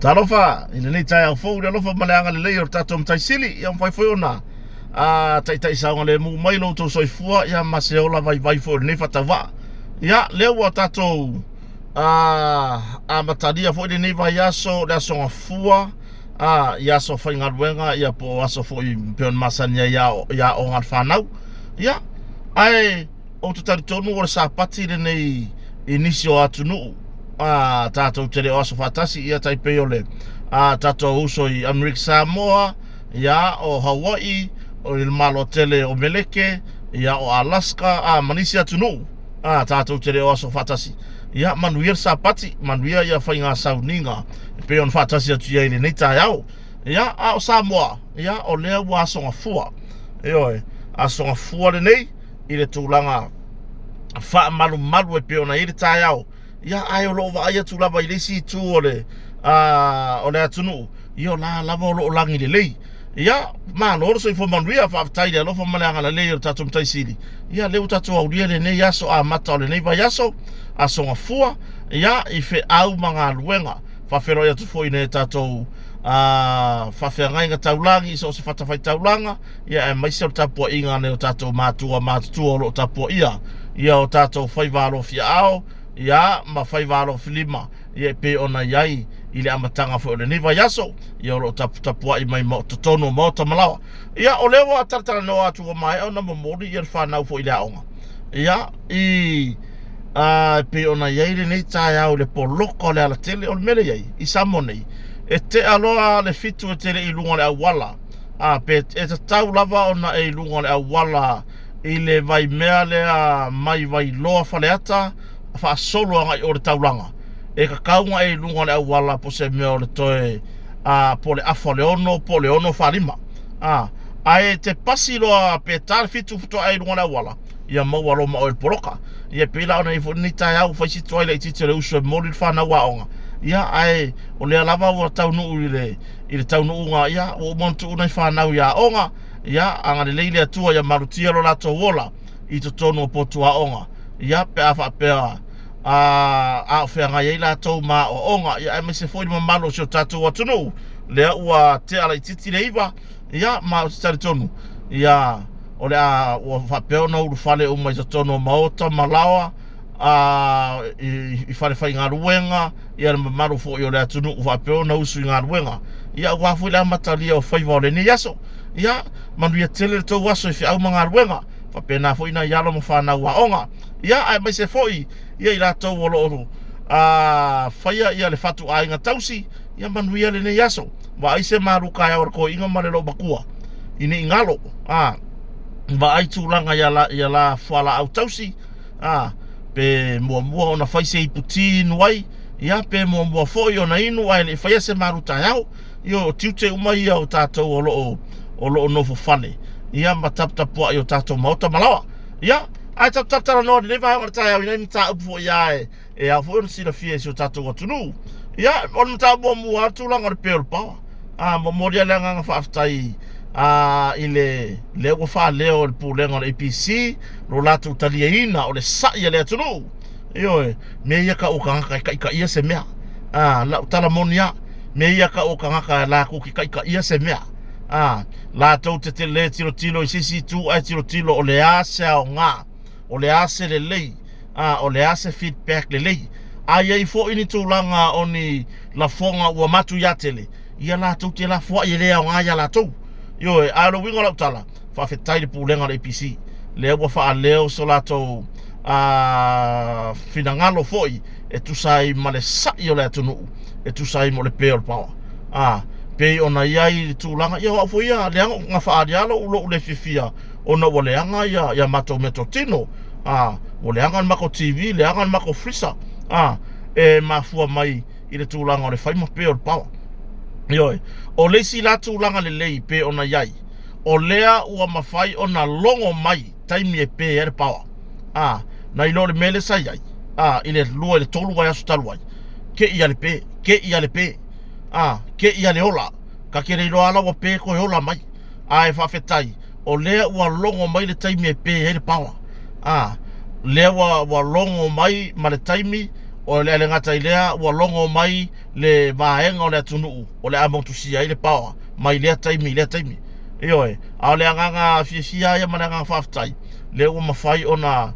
Talofa i lenei taeao fou i le alofa ma le agalelei o le tatou Matai Sili, ia mafai foi ona a taitai saogalemu mai lo outou soifua ia ma se ola vaivai foi o lenei faatauvaa. Ia, lea ua tatou a amatalia foi lenei vaiaso, le aso Gafua, a i aso faigaluega ia po o aso foi pei ona masani ai i aoga a le fanau. Ia, ae Ou te talitonu o le Sapati lenei i nisi o atunuu a tatou te le o aso faatasi, ia tai pei o le a tatou uso i Amerika Samoa, ia o Hawaii, o le Malo tele o Meleke, ia o Alaska, a ma nisi atunuu a tatou te le o aso faatasi. Ia manuia le Sapati, manuia ia faiga sauniga e pei ona faatasi atu i ai i lenei taeao. Ia a o Samoa, ia o lea ua aso gafua. Ioe, aso gafua lenei i le tulaga faamalumalu e pei ona i ai le taeao. Ia, ae o lo o vaai atu lava i le isi itu o le, o le atunuu, ia o la lava o lo o lagi lelei. Ia, malo le soifua manuia, faafetai i le alofa ma le agalelei o le tatou Matai Sili. Ia, lea ua tatou aulia lenei aso amata o lenei vaiaso, aso Gafua, ia, i feau ma galuega. Faafeiloai atu foi i nai a tatou faafeagaiga taulagi i so o se fatafaitaulaga, ia aemaise o le tapuaiga a nai o tatou matua matutua o lo o tapuaia ia o tatou faiva alofiaao ia ma faiva alofilima ia e pei ona i ai i le amataga foi o lenei vaiaso ia o lo o taputapuai mai ma totonu o maota ma laoa. Ia o lea ua talatalanoa atu ua maea ona momoli ia le fanau foi i le aoga ia i a e pei ona i ai lenei taeao i le poloka o le alatele. O le mea lea i ai i Samoa nei, e tea loa le 7 e te le i luga o le auala, a pe e tatau lava ona e i luga o le auala i le vaimea lea mai Vailoa Faleata faasolo agai o le taulaga, e tatau ona e i luga o le auala po se mea o le toe a po o le afa o le 6 po o le 6:45 a ae te pasi loa pe ta le 7 faatoa e i luga o le auala, ia maua loa ma oe i le poloka. Ia pei la ona i ai foi lenei taeao ua fai si tuai laitiiti o le uso e momoli le fanau aoga, ia ae o lea lava ua taunuu i le i le taunuuga, ia ua uma ona tuu nai fanau i aoga, ia agalelei le Atua ia malutia lo latou ola i totonu o potu aoga, ia pe a faapea a, a o feagai ai latou ma aoaoga, ia aemaise foi le mamalu o si o tatou atunuu lea ua tea laitiiti le 9, ia ma ou te talitonu ia o le a ua faapea ona ulufale uma i totonu o maota ma laoa a, i, i fale faigaluega, ia le mamalu foi o le atunuu faapea ona usu i galuega, ia aua foi le amatalia o faiva o lenei aso. Ia manuia tele le tou aso i feau ma galuega, faapena foi nai alo ma fanau aoga, ia aemaise foi ia i latou o lo o a, faia ia le fatuaiga tausi, ia manuia lenei aso. Vaai se malu taeao a le toeaina ma le loomatua i nei galo, a, vaai tulaga ia la, ia la fualaau tausi, a, pe muamua ona fai se ipu ti inu ai, ia pe muamua foi ona inu ae le i faia se malu taeao. Ia o tiute uma ia o tatou o lo o o lo o nofo fale, ia ma taputapuai o tatou maota ma laoa. Ia, ae tatou talatalanoa i lenei vaega o le taeao i nai mataupu foi a e, e ao foi ona silafia e si o tatou atunuu. Ia, o le mataupu muamua lava, le tulaga o le pe o le paoa. A, momoli lava le agaga faafetai a, i le lea ua faaleo e le Pulega o le APC lo latou taliaina o le sa'i a le atunuu. Ioe, mea ia tau o tagata e taitaia se mea. A, lau tala moni lava, mea ia tau o tagata latou te taitaia se mea. A, latou te le tilotilo i se isi itu ae tilotilo o le a se aoga, o le a se lelei, a, o le a se feedback lelei. A i ai foi ni tulaga o ni lafoga ua matuia tele, ia latou te lafoai e le aoga iā latou. Ioe, ae o le uiga o lau tala, faafetai i le Pulega o le APC, lea ua faaleo so latou a, finagalo foi e tusa ai ma le sa'i o le atunuu, e tusa ai mo le pe o le paoa. A, pei ona i ai le tulaga, ia o au foi ia, leaga na faaalia lou, lou le fiafia ona ua leaga ia, ia matou meatotino, a, ua leaga le matou TV, leaga le matou freezer, a, e mafua mai i le tulaga o le fai ma pe o le paoa. Ioe, o le isi la tulaga lelei pei ona i ai, o lea ua mafai ona logo mai taimi e pe ai le paoa. A, nai lo le mea lea sa i ai, a, i le 2 i le 3 vaiaso talu ai, te i a le pe, te i a le pe, a, te i a le ola, ta te le iloa lava ua pe toe ola mai. Ae faafetai, o lea ua logo mai le taimi e pe ai le paoa. A, lea ua, ua logo mai ma le taimi O le le gata i lea ua logo mai le vaega o le atunuu o le a motusia ai le power mai lea taimi i lea taimi. Ioe, a o le agaga fiafia ia ma le agaga faafetai lea ua mafai ona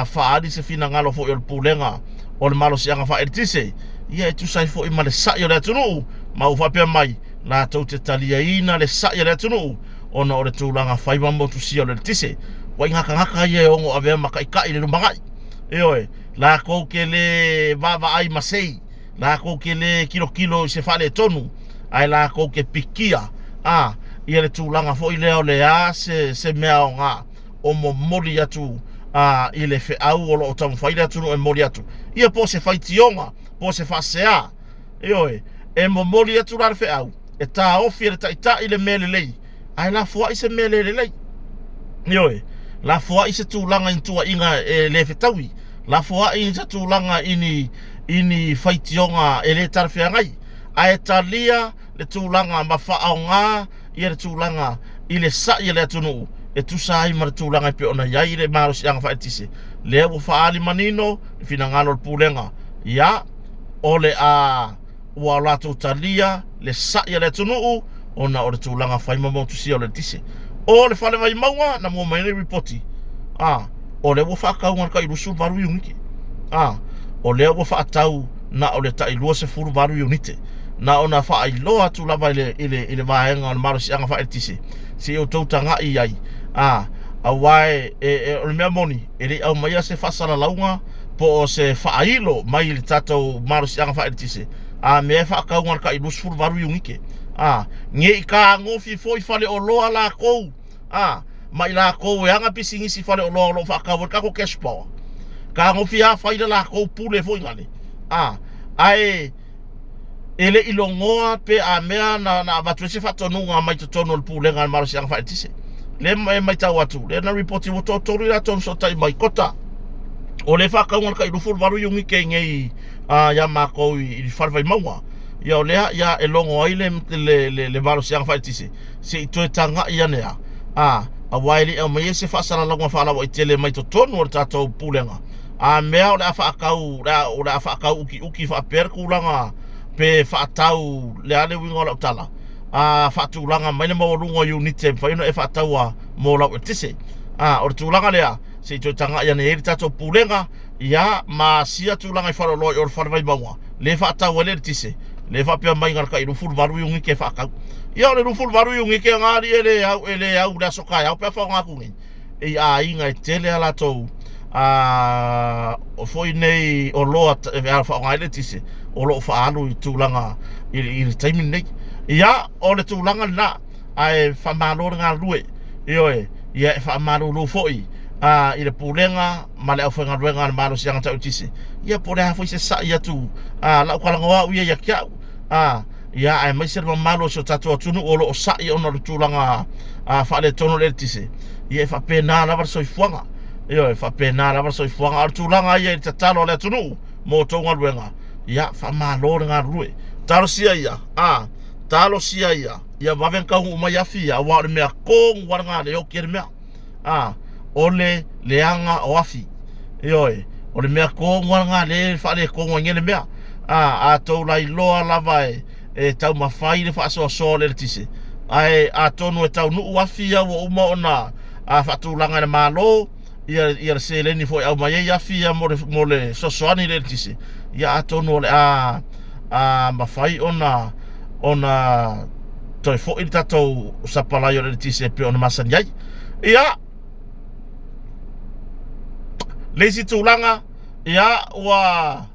faaali se finagalo foi o le Pulega o le Malosiaga Faaeletise, ia e tusa ai foi ma le sa'i o le atunuu, ma ua faapea mai latou te taliaina le sa'i a le atunuu ona o le tulaga fai ma motusia o le eletise. Ua i gatagata ia e ono avea ma taitai i le lumanai. Ioe, latou te le vaavaai masei, latou te le tilotilo i se faaletonu, ae latou te pikia a ia le tulaga foi lea o le a se, se mea aoga o momoli atu a, i le feau o lo o taumafai le atunuu e momoli atu, ia po o se faitioga, po o se faasea. Ioe, e momoli atu la le feau, e taofi e le taitai le mea lelei, ae lafoai se mea le lelei. Ioe, lafoai se tulaga i ni tuuaiga e le fetaui, lafoai se tulaga i ni, i ni faitioga e le talafeagai, ae talia le tulaga ma faaaoga ia le tulaga i le sa'i a le atunuu e tusa ai ma le tulaga e pei ona i ai le malosiaga faaeletise. Lea ua faaali manino le finagalo o le Pulega, ia, o le a ua latou talia le sa'i a le atunuu ona o le tulaga fai ma motusia o le eletise. O le fale Vaimauga na mua mai ai le ripoti, a, o lea ua faatau na o le tai 28 iunite, a, o lea ua faatau na o le tai 28 iunite. Na ona faailoa atu lava i le, i le, i le vaega o le malosiaga faaeletise, se i outou tagai i ai, a, aua e, e, e, o le mea moni, e le i aumaia se faasalalauga po o se faailo mai i le tatou malosiaga faaeletise, a mea e faatau na o le tai 28 iunite, a, ne i tagofi foi faleoloa latou, a, ma i latou e ana pisinisi faleoloa o lo o faatau ai le tatou cash power, tagofi lava fai le latou pule foi nale, a, ae e le i logoa pe a mea na, na avatu ai se faatonuga mai totonu o le Pulega a le Malosiaga Faaeletise. Lea e matau atu, lea na ripoti ua toatolu i latou na fesootai mai, Kota, o lea e faatauga le tai 28 iunite i nei ia matou i, i Fale Vaimauga. Ia o lea ia e logo ai le, le, le, le malosiaga faaeletise, se i toe tagai ane a, a, aua e le i aumaia se faasalalauga faalauaitele mai totonu o le tatou Pulega. A mea o le a faatau, o le a, o le a faatau utiuti faapea le tulaga pe faatau, le a le uiga o lau tala, a faatulaga mai le maualuga o iunite e mafai ona e faataua mo lau eletise. A, o le tulaga lea, se i toe tagai ane i ai le tatou Pulega, ia, ma sia tulaga i faleoloa i o le Fale Vaimauga, le faatau ai le eletise, le faapea mai na o le tai 28 iunite e faatau. Ia o le 28 iunite na alii e le au, e le au i le aso taeao pe a faaaoga atu nei. i aiga e tele a latou a foi nei oloa e faaaoga ai le eletise o lo o faaalu i tulaga i, i le taimi lenei. Ia, o le tulaga lena, ae faamalo le galulue. Ioe, ia e faamalulu foi a, i le pulega ma le aufaigaluega a le malosiaga tau eletise. Ia po o le a foi se sa'i atu a lau talanoa au ia ia te au. A, ia aemaise le mamalu o si o tatou atunuu o lo o sa'i ona o le tulaga faaletonu o le eletise, ia e faapena lava le soifuaga. Ioe, e faapena lava le soifuaga. A o le tulaga ia i le tatalo a le atunuu mo outou galuega, ia faamalo le galulue. Talosia ia, a, talosia ia, ia vave ona taunuu mai afi ia, aua o le mea tonu lava lena le oti ai le mea. A, o le leaga o afi. Ioe, o le mea tonu lava lena lea e faaletonu ai nei le mea. A, a tou lailoa lava e, e taumafai le faasoasoa o le eletise, ae atonu e taunuu afi ia ua uma ona a, faatulaga e le Malo, ia, ia le seleni foi e aumai ai afi ia mo le, mo le fesoasoani i le eletise, ia atonu o le a, a mafai ona, ona toe foi le tatou sapalai o le eletise e pei ona masani ai. Ia, le isi tulaga, ia, ua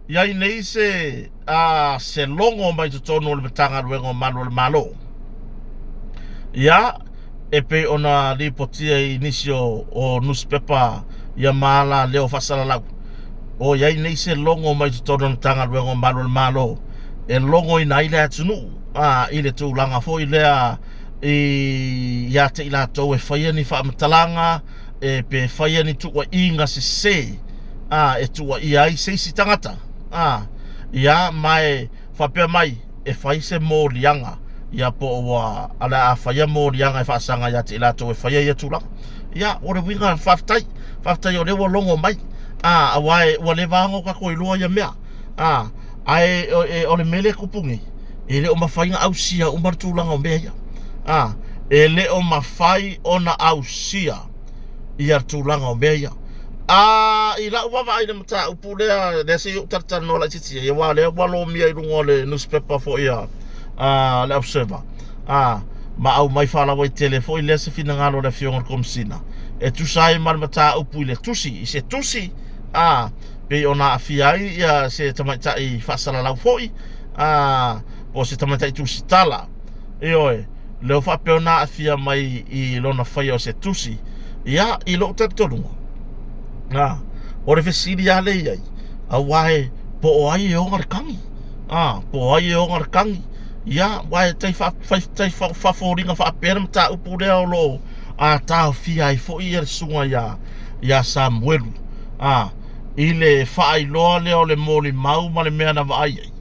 i ai nei se, a, se logo mai totonu o le Matagaluega o Malu o le Malo. Ia, e pei ona lipotia i nisi o, o nusipepa ia ma ala leo faasalalau, o i ai nei se logo mai totonu o le Matagaluega o Malu o le Malo e logoina ai le atunuu a, i le tulaga foi lea i, ia te i latou e faia ni faamatalaga e, pe faia ni tuuaiga sese a, e tuuaia ai se isi tagata a, ia ma e faapea mai e fai se moliaga ia po o ua o le a faia moliaga e faasaga ia te i latou e faia ia tulaga. Ia, o le uiga, faafetai, faafetai o lea ua logo mai. A, aua e, ua leva ona o tatou iloa ia mea. A, ae e, o le mea lea e tupu nei, e le o mafai ona ausia uma le tulaga o mea ia. A, e le o mafai ona ausia ia le tulaga o mea ia. A, i lau vaavaai i le mataupu lea, lea se i ou talatalanoa laitiiti ai, aua o lea ua lomia i luga o le newspaper foi a, a le Observer. A, ma aumai faalauaitele foi lea se finagalo o le Afioga i le Komesina e tusa ai ma le mataupu i le tusi, i se tusi, a, pei ona aafia ai ia se tamaitai faasalalau foi, a, po o se tamaitai tusitala, ioe, lea ua faapea ona aafia mai i lona faia o se tusi. Ia, i lou talitonuga, a, o le fesili lava lea i ai, aua e po o ai e ona le tagi, a, po o ai e ona le tagi, ia, aua e tai tai faafoliga faapea le mataupu lea o lo o taofia ai foi le susuga ia, ia Samuelu, a, i le faailoa lea o le molimau ma le mea na vaai ai,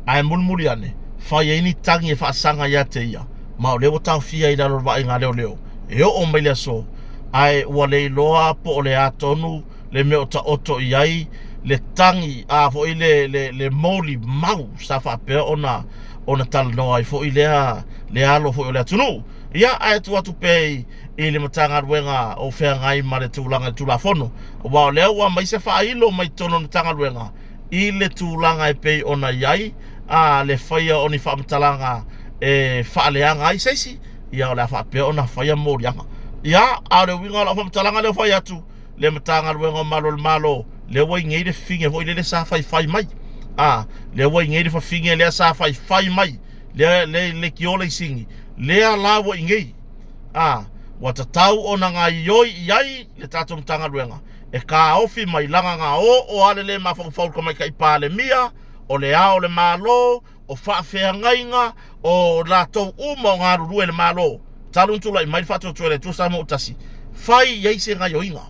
ae mulimuli ane, fai ai ni tagi e faasaga ia te ia, ma o lea ua taofia i lalo o le vaaiga a leoleo, e oo mai le aso, ae ua le iloa po o le a tonu le mea o taoto i ai le tagi, a foi le, le, le molimau sa faapea ona, ona talanoa ai foi lea, le alo foi o le atunuu. Ia, ae tuu atu pea i, i le Matagaluega o feagai ma le tulaga i le Tulafono, aua o lea ua aumai se faailo mai totonu o le Matagaluega i le tulaga e pei ona i ai a le faia o ni faamatalaga e faaleaga ai se isi, ia o le a faapea ona faia moliaga. Ia, a o le uiga o lau faamatalaga lea ua fai atu, le Matagaluega o Malu o le Malo, lea ua i nei le fafine foi lele sa faifai mai. A, lea ua i nei le fafine lea sa faifai mai, lea le leitio le sini, lea la ua i nei. A, ua tatau ona gaoioi i ai le tatou Matagaluega e taofi mai leaga na oo lava le le mafaufau i le Tamaitai Palemia, o le Ao o le Malo, o faafeagaiga, o latou uma o galulue i le Malo, talu ona tulai mai le faatuatua i le Atua Samoa ua tasi, fai i ai se gaoioiga.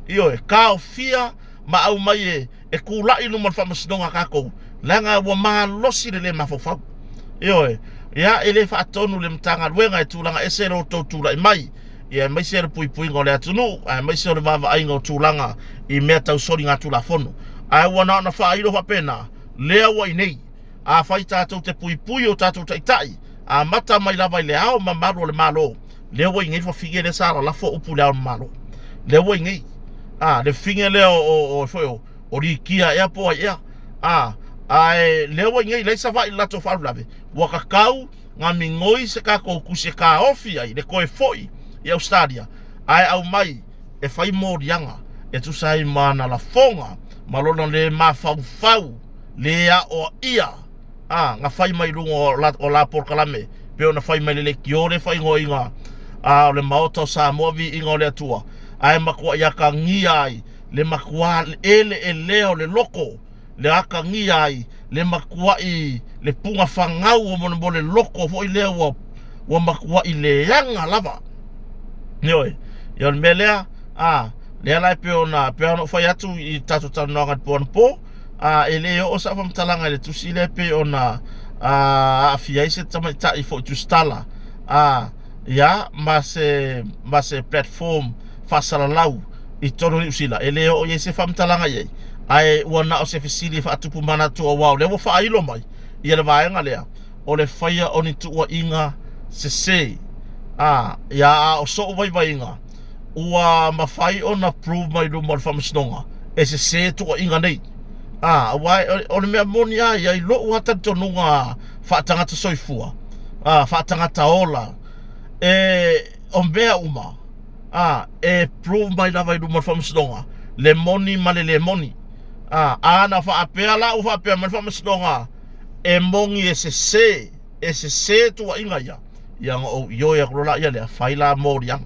Ioe, taofia ma aumai e, e tulai i luma o le faamasinoga a tatou, leaga ua malosi le le mafaufau. Ioe, ia e le faatonu le Matagaluega e tulaga ese lo outou tulai mai, ia aemaise le puipuiga o le atunuu, aemaise o le vaavaaiga o tulaga i mea tau soligatulafono. Ae ua na ona faailo faapena, lea ua i nei. Afai tatou te puipui o tatou taitai, amata mai lava i le ao mamalu o le Malo, lea ua i nei le fafine lea sa lalafo upu i le ao o le Malo. Lea ua i nei. A, le fafine lea o, o, o, foi o, o Likia ea po o ai ea. A, ae lea ua i nei, leai Savaii i le latou faalavelave, ua tatau na migoi se tatou tusi e taofi ai le toe foi i Ausetalia, ae aumai e fai moliaga e tusa ai ma ana lafoga ma lona le mafaufau le aoaia a na fai mai luga o la, o la polokalame pei ona fai mai le leitio le faaigoaina a o le Maota o Samoa viiga o le Atua ae matuai atagia ai le matuā eleelea o le loko le atagia ai le matuai le puga fagau o molemole loko foi lea ua ua matuai leaga lava. Ioe, ia o le mea lea, a, lea la e pei ona, pei ona ou fai atu i tatou talanoaga i le po anapo, a, e le oo sau faamatalaga i le tusi lea e pei ona a, aafia ai se tamaitai foi tusitala, a, ia, ma se, ma se platform faasalalau i totonu o Niu Sila, e le oo i ai se faamatalaga i ai, ae ua na o se fesili e faatupu manatu aua o lea ua faailo mai ia le vaega lea o le faia o ni tuuaiga sese. A, ia a o so'u vaivaiga, ua mafai ona prove mai luma o le faamasinoga e sese tuuaiga nei. A, aua o le mea moni a ia i lo'u a talitonuga faatagata soifua, a, faatagata ola, e, o mea uma, a, e prove mai lava i luma o le faamasinoga le moni ma le le moni. A, a na faapea la ua faapea mai le faamasinoga e moni e sese, e sese tuuaiga ia, ia ona ou ioe atu loa lea lea, fai la moliaga.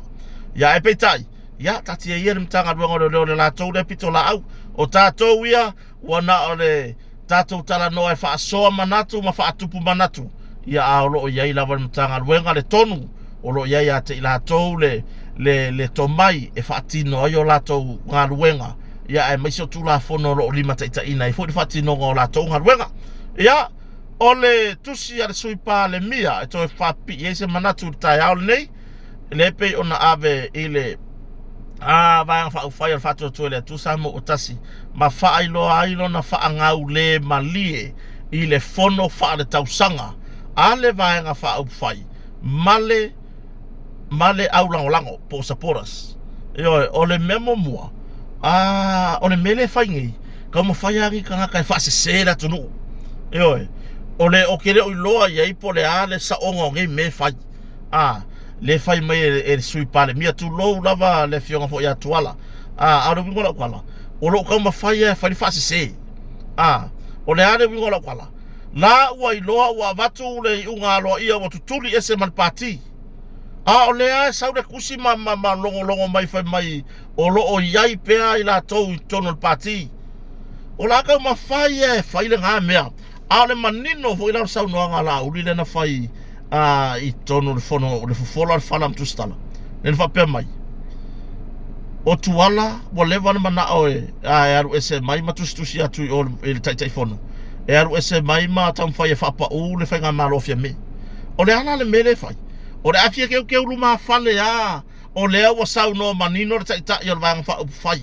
Ia ae peitai, ia taatia ia le Matagaluega o Leoleo le latou lea pitolaau. O tatou ia, ua na o le tatou talanoa e faasoa manatu ma faatupu manatu, ia a o lo o i ai lava le Matagaluega le tonu o lo o i ai ia te i latou le, le, le tomai e faatino ai o latou galuega, ia aemaise o Tulafono o lo o limataitaiina ai foi le faatinoga o latou galuega. Ia, o le tusi a le Sui Palemia e toe faapipii ai se manatu i le taeao lenei, lea e pei ona ave i le A Vaega Faaupufai a le Faatuatua i le Atua Samoa ua tasi ma faailoa ai lona faagaule malie i le fono faaletausaga a le Vaega Faaupufai ma le ma le aulagolago po o supporters. Ioe, o le mea muamua, a, o le mea lea e fai nei, taumafai lava ni tagata e faasese le atunuu. Ioe, o le, ou te le o iloa i ai po o le a le saoga o nei mea e fai. A, le fai mai e le Sui Palemia, tulou lava le afioga foi ia Tuala. A, a o le uiga o lau tala, o lo o taumafai lava e fai le faasese. A, o le a le uiga o lau tala? La ua iloa ua avatu le iuga aloaia ua tutuli ese ma le pati. A o lea e sau le tusi ma, ma, ma logologo mai fai mai o lo o i ai pea i latou i totonu o le pati. O le a taumafai e fai lena mea. A o le manino foi la o le saunoaga a Laauli lea na fai a, i totonu o le fono o le fofola o le fala ma Tusitala, lea na faapea mai, o Tuala ua leva ona manao e, a, e alu ese mai ma tusitusi atu i o i le Taitaifono, e alu ese mai ma taumafai e faapaū le faigamalo a Fiame. O le a la le mea lea e fai? O le a fia keukeu lumafale lava o lea ua saunoa manino le Taitai o le Vaega Faaupufai,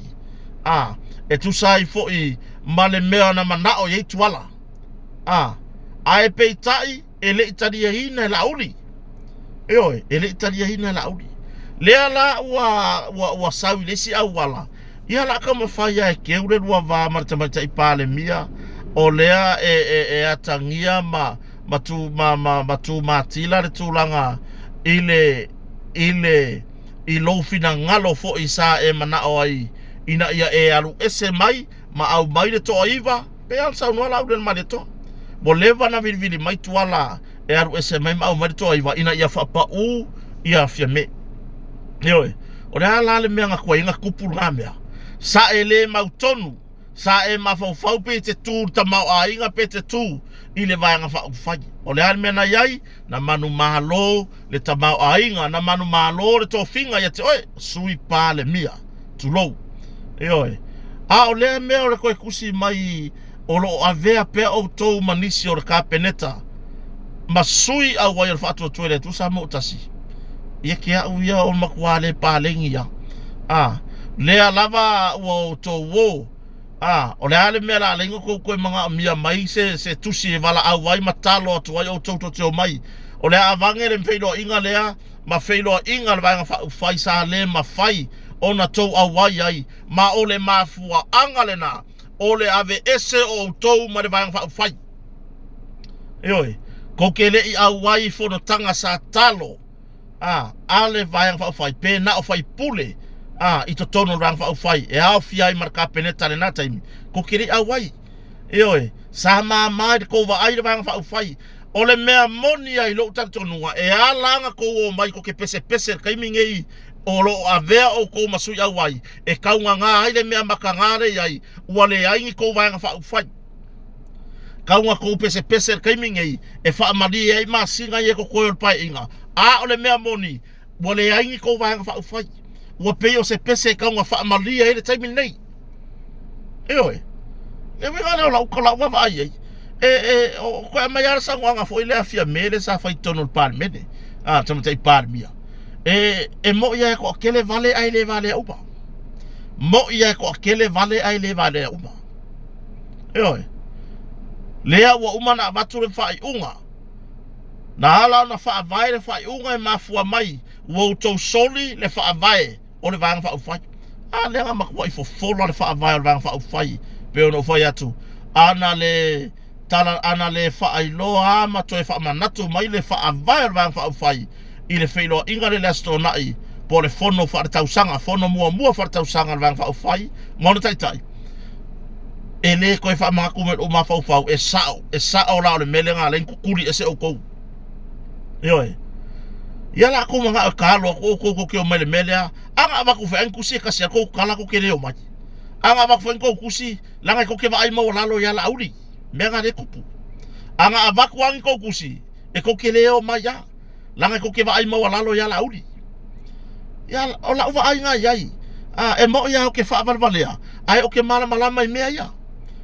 a, e tusa ai foi ma le mea na manao i ai Tuala, a, ae peitai e le i taliaina e Laauli. Ioe, e le i taliaina e Laauli. Lea la ua, ua, ua sau i le isi auala, ia la taumafai lava e keu le lua va ma le tamaitai Palemia, o lea e, e, e atagia ma, ma, tu, ma, ma, ma tumatila le tulaga i le, i le i lou finagalo foi sa e manao ai ina ia e alu ese mai ma aumai le toaiva, pei lava ona saunoa Laauli Malietoa, ua leva ona vilivili mai Tuala e alu ese mai ma aumai le toaiva ina ia faapaū ia Fiame. Ioe, o le a la le mea na tuai ai ona tupu lena mea? Sa e le mautonu, sa e mafaufau pe e te tu i le tamaoaiga pe e te tu i le Vaega Faaupufai. O le a le mea na i ai? Na manumalo le tamaoaiga, na manumalo le tofiga ia te oe, Sui Palemia, tulou. Ioe. A o lea mea o le toe tusi mai o lo o avea pea outou ma nisi o le Kapeneta ma sui auai o le Faatuatua i le Atua Samoa ua tasi, ia te au ia o le matua le paleni ia. A, lea lava ua outou o A, o le a le mea o le a ala ai ona tou toe manaomia mai se, se tusi e valaau ai ma talo atu ai outou tou te omai? O le a avane le feiloaiga lea ma feiloaiga a le Vaega Faaupufai sa le mafai ona tou auai ai, ma o le mafuaaga lena o le aveese o outou mai le Vaega Faaupufai. Ioe, tou te le i auai i fonotaga sa talo a, a le Vaega Faaupufai, pe na o faipule a, i totonu o le Vaega Faaupufai e aofia ai ma le Kapeneta i lena taimi, tou te le i auai. Ioe, sa mama i le tou vaai le Vaega Faaupufai. O le mea moni ai lou talitonuga, e ala ona tou omai tou te pesepese i le taimi nei o lo o avea outou ma sui auai, e taugagā ai le mea matagā lea i ai, ua leai ni tou Vaega Faaupufai. Kau na tou pesepese i le taimi nei e faamalie ai masina ia e totoe o le paeaiga, a o le mea moni, ua leai ni tou vaega faaupufai. Ua pei o se pese e tau na faamalie ai le taimi lenei. Ioe. Le uiga lea o lau, o lau vaavaai ai, e, e, o, toe aumai lava le saunoaga foi lea a Fiame lea sa fai i totonu o le Palemene, a, le Tamaitai Palemia. E, e moi lava e toatele vale ae le valea uma. Moi lava e toatele vale ae le valea uma. Ioe. Lea ua uma ona avatu le faaiuga. Na ala ona faavae le faaiuga e mafua mai ua outou soli le faavae o le Vaega Faaupufai. A lea na matuai fofola le faavae o le Vaega Faaupufai pei ona ou fai atu, ana le tala, ana le faailoa a ma toe faamanatu mai le faavae o le Vaega Faaupufai i le feiloaiga lea i le Aso Toonai po o le fono faaletausaga, fono muamua faaletausaga a le Vaega Faaupufai ma ona taitai, e le toe faamanatu mai lou mafaufau, e sao, e sao la o le mea lea na ala ai ona tutuli ese outou. Ioe. Ia la kou manao e kalo atu outou tou te omai i le mea lea, a na avatu foi ni tusi e tasi a tou tala tou te le omai. A na avatu foi ni tou tusi, leaga tou te vaai maualalo ia Laauli, mea na lea e tupu. A na avatu lava ni tou tusi, e tou te le omai lava. Leaga tou te vaai maualalo ia Laauli. Ia, o lau vaaiga i ai, a, e moni lava ou te faavalevalea, ae ou te malamalama i mea ia.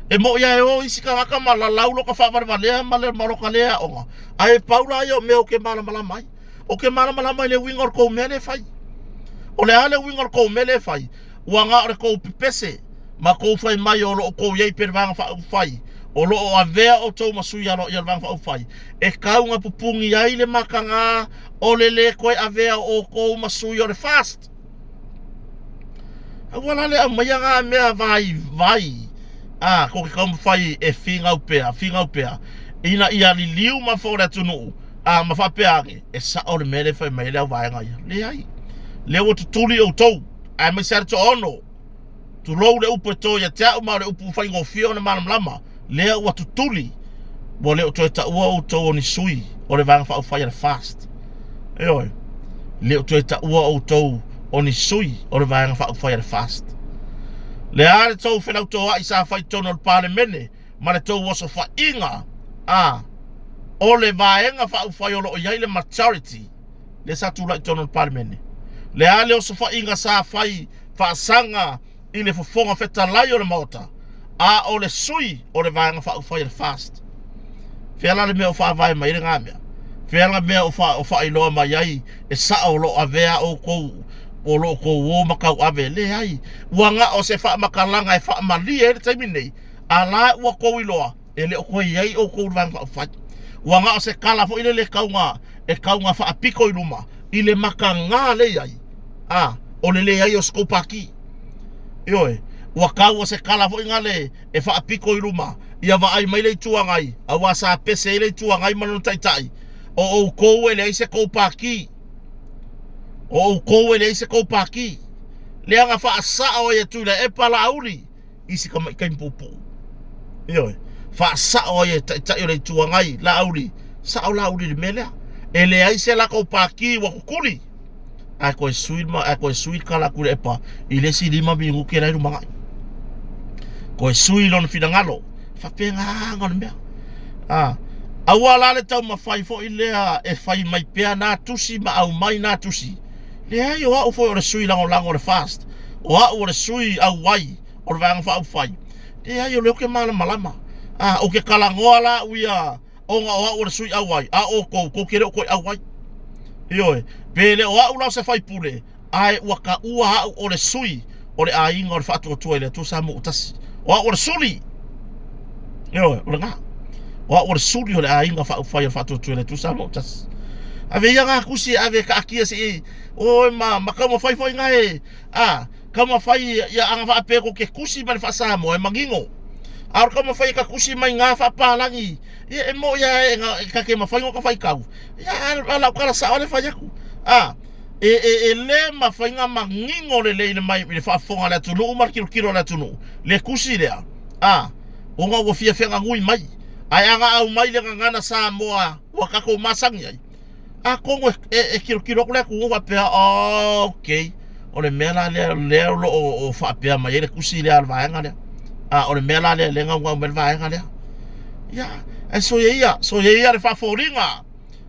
E moni lava e o isi tagata ma lalau lota faavalevalea ma le ma lota le aoga, ae pau la ia o mea ou te malamalama ai. Ou te malamalama i le uiga o le tou mea lea e fai. O le a le uiga o le kou mea lea e fai? Ua na o le kou pepese ma kou fai mai o lo o kou i ai pe le Vaega Faaupufai o lo o avea outou ma sui aloaia o le Vaega Faaupufai e tau pupuni ai le mataga o le lē toe avea o outou ma sui o le FAST. Aua la le aumaia na mea vaivai a kou te taumafai e finau pea, finau pea ina ia liliu ma fo le atunuu a ma faapea ane e sao le mea lea e fai mai ai le au vaega ia. Leai, lea ua tutuli outou aemaise lava le toaono. Tulou le upu e to ia te au ma o le upu faigofie ona malamalama, lea ua tutuli, ua le o toe taua outou o ni sui o le Vaega Faaupufai a le FAST. Ioe, le o toe taua outou o ni sui o le Vaega Faaupufai a le FAST. Le a le tou felautoa'i sa fai i totonu o le Palemene ma le tou osofaiga a o le Vaega Faaupufai o lo o i ai le majority lea sa tulai i totonu o le Palemene. Le a le osofaiga sa fai faasaga i le Fofoga Fetalai o le Maota, a o le sui o le Vaega Faaupufai a le FAST. Fea la le mea o faavae mai ai lena mea? Fea la mea o faailoa mai ai e sao o lo o avea outou o lo o tou o ma tauave? Leai, ua na o se faamatalaga e faamalie ai le taimi nei, a la ua tou iloa e le o toe i ai outou i le Vaega Faaupufai. Ua na o se tala foi lele e tau e tau na faapito i luma i le mataga lea i ai, a o le leai o se tou pati. Ioe, ua tau o se tala foi gale e faapito i luma ia vaai mai le Itu Agai, aua sa pese ai le Itu Agai ma lona taitai, o outou e leai se tou pati. O outou e leai se tou pati. Lea na faasao ai e Tuilaepa Laauli i si tamaitai puupuu. Ioe, faasao ai e Taitai o le Itu Agai, Laauli, sao Laauli i le mea lea. E leai se latou pati ua tutuli. Ae toe sui ma ae toe sui le tala a Tuilaepa i le isi 5 minute la e lumanai. Toe sui lona finagalo. Faapena o le mea. Ah, aua la le taumafai foi lea e fai mai pea na tusi ma aumai na tusi. Leai, o au foi o le sui lagolago o le FAST, o au o le sui auai o le Vaega Faaupufai. Leai, o lea ou te malamalama. A, ou te talanoa la au ia ona o au o le sui auai, a o outou, tou te le o toe auai. Ioe, pe le o au la o se faipule, ae ua taua au o le sui o le aiga o le Faatuatua i le Atua Samoa ua tasi. O au o le suli. Ioe, o lena. O au o le suli o le aiga faaupufai o le Faatuatua i le Atua Samoa ua tasi. Ave ia ngā kusi e ave e kaatia se i oi ma, ma taumafai foi ngā e, a, taumafai ia aga faapea ko ke kusi ma le faasamoa e manino. A o le taumafai e ka kusi mai ngā faapalagi, ia e mo ia e, e ka ke mawhai ngō ka whaikau. Ia a, a lau kala sao le whai aku. A, e, e, e le mawhai ngā manino le lei le mai i le faafofoga a le atunuu ma le kilokilo a le atunuu. Le kusi lea, a, ona ua fia feaganui mai. Ae aga aumai le gagana Samoa ua tatou masani ai, atonu e, e, e kilokilo atu le atunuu faapea, oh, okay, o le mea la lea, lea o lo o faapea mai ai le tusi lea a le vaega lea. A, o le mea la lea lea gaugau mai le vaega lea. Ia, ae soia ia, soia ia le faafoliga,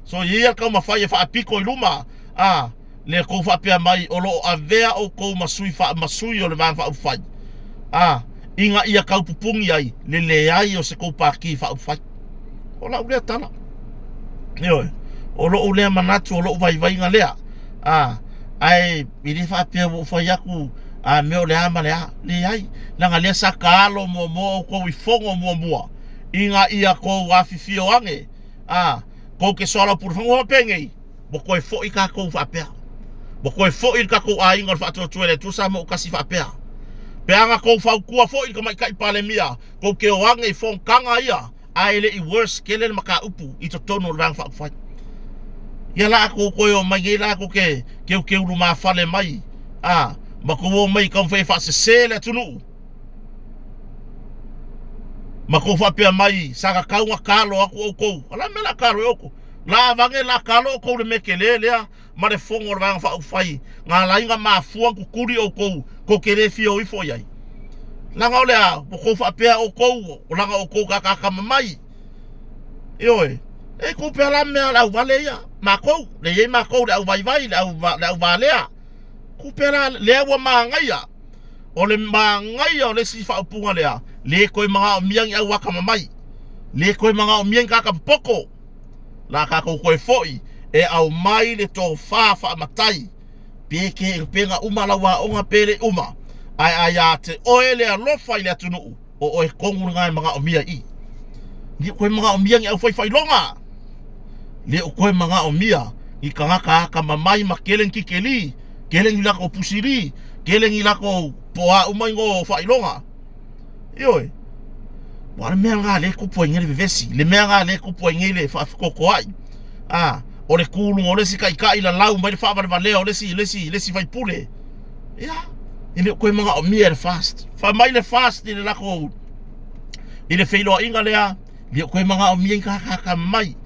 soia ia le taumafai e faapito i luma, a, le tou faapea mai o lo o avea outou ma sui faa, ma sui o le Vaega Faaupufai, a, ina ia tau pupuni ai le leai o se tou Pati Faaupufai. O lau lea tala. Ioe, o lou lea manatu, o lou vaivaiga lea. A, ae e le faapea ua ou fai atu a mea o le a ma le a. Leai, leaga lea sa taalo muamua outou i fono muamua ina ia tou afifio ane, a, tou te soalaupule fanua penei, ua toe foi tatou faapea. Ua toe foi le tatou aiga o le Faatuatua i le Atua Samoa ua tasi faapea. Pe a na tou fautua foi i le Tamaitai Palemia, tou te o ane i fonotaga ia, ae le i worse tele le mataupu i totonu o le Vaega Faaupufai. Ia la tou toe o mai nei la tou te keukeu lumafale mai, a, ma tou o mai e taumafai e faasese le atunuu, ma tou faapea mai sa tatau ona talo atu outou. O le a le mea o le a talo ai outou? La avane la talo outou le mea tele lea ma le fono o le Vaega Faaupufai na ala ai ona mafua ona tutuli outou tou te le fia o ifo i ai. Leaga o le a? Ua tou faapea outou o leaga outou takatakama mai. Ioe, e tou pea la mea a le auvale ia, matou, le i ai matou le auvaivai, le au, le auvalea. Tou pea la lea ua manaia. O le manaia o le isi faaupuga lea, le toe manaomia ni auakamamai, le toe manaomia ni tagata popoto. La tatou toe foi e aumai le tofa faamatai. Pe ke pe na uma lau aoga pe le uma, ae a iā te oe le alofa i le atunuu, o oe tonu lena e manaomia i i. Le o toe manaomia ni aufaifailoga, le o toe manaomia ni tagata atamamai ma tele ni tikeli, tele ni latou pusili, tele ni latou po o a uma igoa o faailoga. Ioe. Aua o le mea lena lea e tupu ai nei le vevesi, le mea lena lea e tupu ai nei le faafetotoai. A, o le tu i luga o le isi taitai lalau mai le faavalevalea o le isi, le isi, le isi faipule. Ia, e le o toe manaomia e le FAST. Fai mai le FAST i le latou, i le feiloaiga lea, e le o toe manaomia ni tagata atamamai.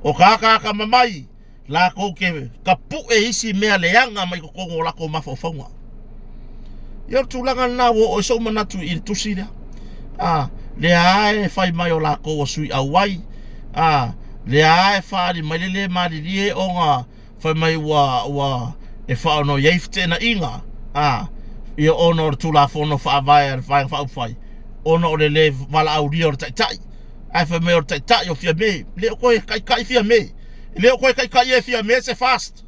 O tagata atamamai, latou te tapue isi mea leaga mai totonu o latou mafaufauga. Ia o le tulaga lena ua oo ai sou manatu i le tusi lea. A, lea lava e fai mai o latou o sui auai. A, lea lava e faaali mai le le malilie ona fai mai ua, ua e faaono i ai feteenaiga. A, ia ona o le Tulafono Faavae a le Vaega Faaupufai, ona o le le valaaulia o le Taitai. Ae fai mai o le Taitai o Fiame, le o toe taitai Fiame. E le o toe taitai e Fiame se FAST.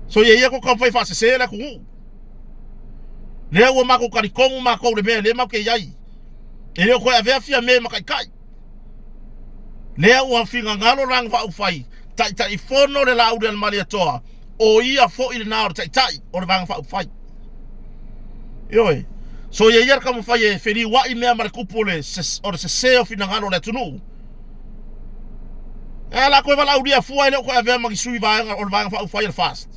So ia ia ko taumafai e faasese le atunuu. Lea ua matou talitonu matou le mea lea matou te i ai. E le o toe avea Fiame ma taitai. Lea ua finagalo Lana Faaupufai, Taitaifono le Laaulialemalietoa, o ia foi lena o le Taitai o le Vaega Faaupufai. Ioe. So ia ia le taumafai e feliuai mea ma le tupu o le, o le sese o finagalo o le atunuu. Ae la toe valaaulia fua e le o toe avea ma ni sui vaega o le Vaega Faaupufai a le FAST.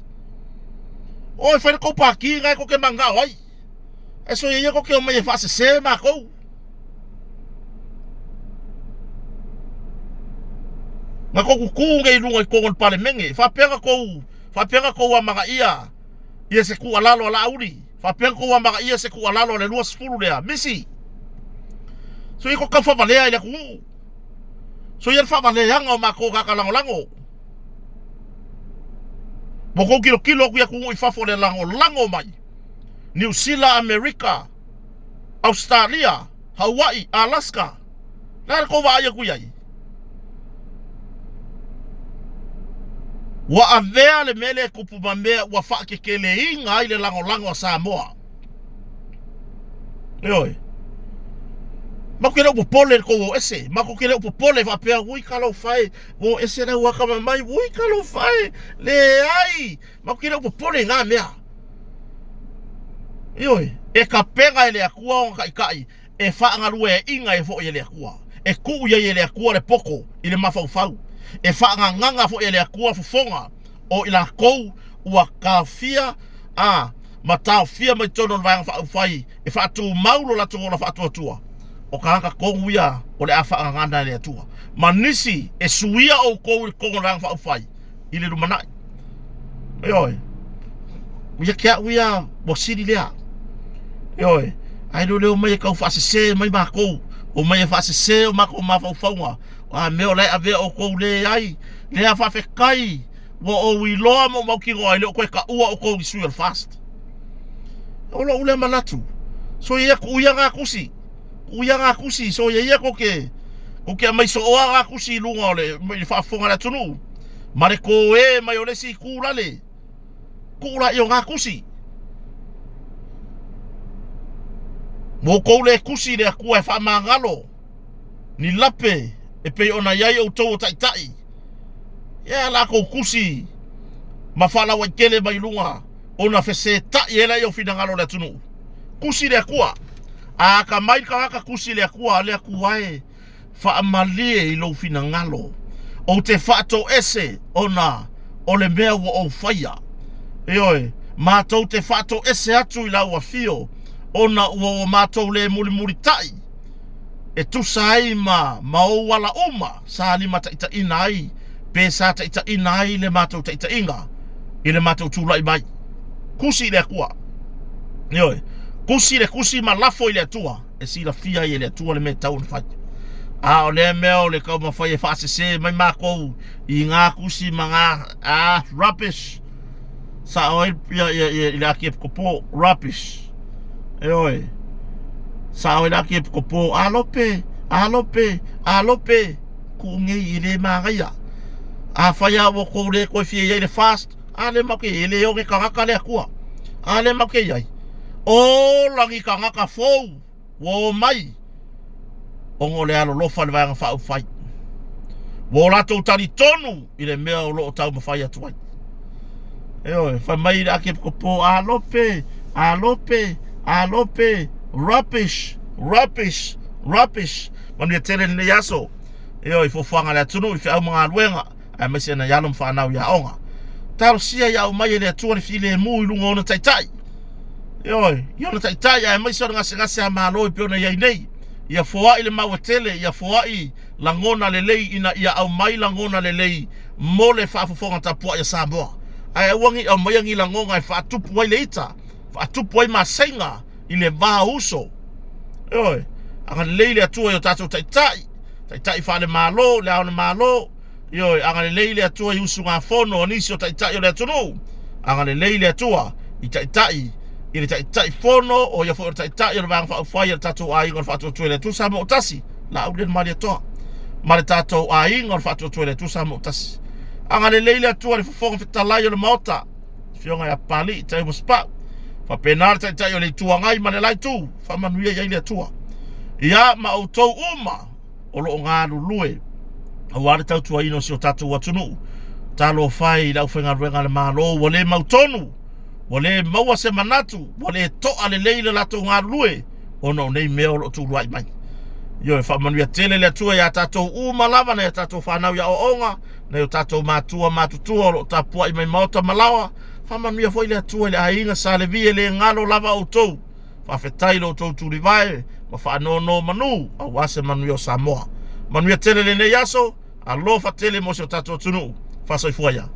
Oi, fai le tou pati na e tou te mananao ai. Ae so ia ia tou te omai e faasese matou. Na tou tutu nei i luga i totonu o le Palemene, faapea na tou, faapea na tou amanaia ia se tuualalo a Laauli, faapea na tou amanaia se tuualalo a le 20 lea, misi. So ia tou tau faavalea i le atunuu. So ia le faavaleaga o matou tagata lagolago. Ua tou tilotilo atu i atunuu i fafo le lagolago mai. Niu Sila, Amerika, Ausetalia, Hawaii, Alaska. Le a le tou vaai atu i ai? Ua avea le mea lea e tupu ma mea ua faateteleina ai le lagolago a Samoa. Ioe. Matou te le o popole i le tou o ese. Matou te le o popole faapea, ui talofa e, ua o ese le au akamamai, ui talofa e. Leai, matou te le o popole i na mea. Ioe, e tapena e le Atua ona taitai e faagalueaiina ai foi e le Atua, e tuu i ai e le Atua le poto i le mafaufau, e faagagaga foi e le Atua fofoga o i latou ua taofia a ma taofia mai totonu o le Vaega Faaupufai e faatumau lo latou ola faatuatua. O tagata tonu ia o le a faagagana e le Atua ma nisi e suia outou i totonu o le Vaega Faaupufai i le lumanai. Ioe. Ia te au ia ua sili lea. Ioe. Ae le o le omai e tau faasese mai matou, omai e faasese o matou mafaufauga. A mea o la e avea outou leai, lea faafetai ua ou iloa ma ou mautinoa e le o toe taua outou i sui o le FAST. O lou lea manatu. So ia tuu ia ngā tusi. Tuu ia ngā tusi. So ia ia kou te, kou te aumai sooa ngā tusi i luga o le, i le faafofoga a le atunuu. Ma le kōē mai o le isi itu lale. Tuu laia o ngā tusi. Ua outou le tusi i le Atua e faamagalo ni lape e pei ona i ai outou o taitai. Ia a latou tusi ma faalauaitele mai luga ona fesetai ai laia o finagalo o le atunuu. Tusi le Atua. A atamai le tagata tusi le Atua, le Atua e faamalie i lou finagalo. Ou te faatoese ona o le mea ua ou faia. Ioe, matou te faatoese atu i lau afio ona ua o matou le mulimulitai e tusa ai ma ma ou ala uma sa limataitaiina ai pe sa taitaiina ai le matou taitaiga i le matou tulai mai. Tusi i le Atua. Ioe, tusi le tusi ma lafo i le Atua e silafia ai e le Atua le mea e tatau ona fai. A o lea mea o le taumafai e faasese mai matou i ngā tusi ma ngā ah, rubbish. Sao ai ia, ia, ia, i le Akiepikopo, rubbish. Ioe. Sao ai le Akiepikopo, alope, alope, alope, kuu nei e le manaia. Afai lava ua tou le toe fia i ai i le FAST, a lea matou te i ai, e le oge tagata le Atua. A lea matou te i ai, ola ni tagata fou ua omai ona o le alolofa i le Vaega Faaupufai. Ua o latou talitonu i le mea o lo o taumafai atu ai. Ioe, fai mai le Akepokopo, Alope, alope, alope, rubbish, rubbish, rubbish. Manuia tele lenei aso. Ioe, i fuafuaga a le atunuu, i feau ma galuega, aemaise nai alo ma fanau i aoga. Talosia ia aumai e le Atua le filemu i luga o ona taitai. Ioe, i ona taitai aemaise o le gasegase a Malo e pei ona i ai nei. Ia foai le maua tele, ia foai lagona lelei ina ia aumai lagona lelei mo le faafofoga tapuai a Samoa. Ae aua ne i aumaia ni lagona e faatupu ai le ita, faatupu ai maseiga i le va o uso. Ioe, agalelei le Atua i o tatou taitai, taitai faale-Malo, le Ao o le Malo, Ioe, agalelei le Atua i usugafono a nisi o taitai o le atunuu. Agalelei le Atua i taitai, i le taitai fono, o ia foi o le taitai o le Vaega Faaupufai a le tatou aiga o le Faatuatua i le Atua Samoa ua Tasi, Laauli Malietoa, ma le tatou aiga o le Faatuatua i le Atua Samoa ua Tasi. Agalelei le Atua i le Fofoga Fetalai o le Maota, Afioga ia Papalii Taiumasupau, faapena le taitai o le Itu Agai ma le la Itu, faamanuia i ai le Atua. Ia ma outou uma o lo o galulue aua le tautuaina o si o tatou atunuu. Talofa e i le aufaigaluega a le Malo ua le mautonu, ua le maua se manatu, ua le toa lelei le latou galulue ona o nei mea o lo o tuluai mai. Ioe, faamanuia tele le Atua iā tatou uma lava, nai a tatou fanau i aoaoga, nai o tatou matua matutua o lo o tapuai mai maota ma laoa. Faamanuia foi le Atua i le aiga Sa Levi e le galo lava outou. Faafetai i lo outou tulivae ma faanonomanu aua se manuia o Samoa. Manuia tele lenei aso, alofa tele mo si o tatou atunuu. Faasoifua ia.